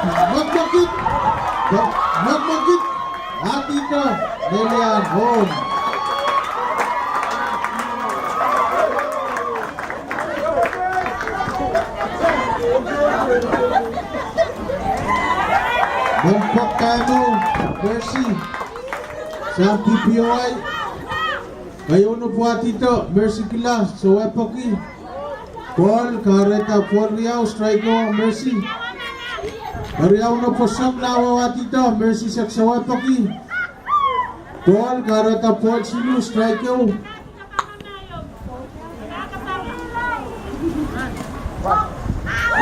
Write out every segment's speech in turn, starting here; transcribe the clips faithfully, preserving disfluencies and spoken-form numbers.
Mwekmwekid. Mwekmwekid. Atihdo nelian home. Mehn pwoktaimo Mercy sang P P O I. Keieun oh pwuhatido Mercy Kila, sewepweki. Ball, kahrehda ball riau, strike ong Mercy. Riau no pwoson, lao watido, Mercy sewepweki. Ball, kahrehda ball siluh, strike ehu.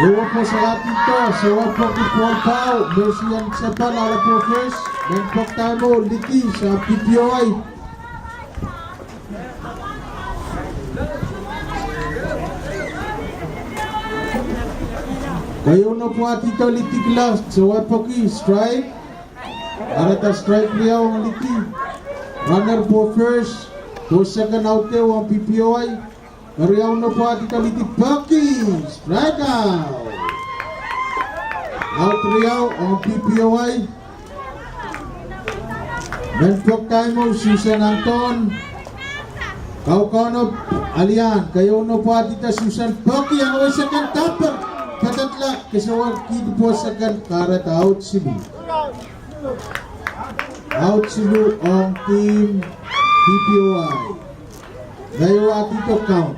Ehu pwoson watido, sewepweki ball pau, Mercy en sepa, lala po first, mehn pwoktaimo Liti sang P P O I. Keieun oh pwuhatido Liti Kila, sewepweki, strike. Kahrehda strike riau ong Liti. Runner po first, po second, out ehu ong P P O I. Riau no pwuhatido Liti peki, strike out. Out riau ong P P O I. Mehn pwoktaimo Susan Anton. Kaukaun oh alian, keieun oh pwuhatido Susan peki, anahne second taper. Padadelak, kesewal kihdi po second, kahrehda out siluh. Out siluh ong team P P O I. Keieun watido count.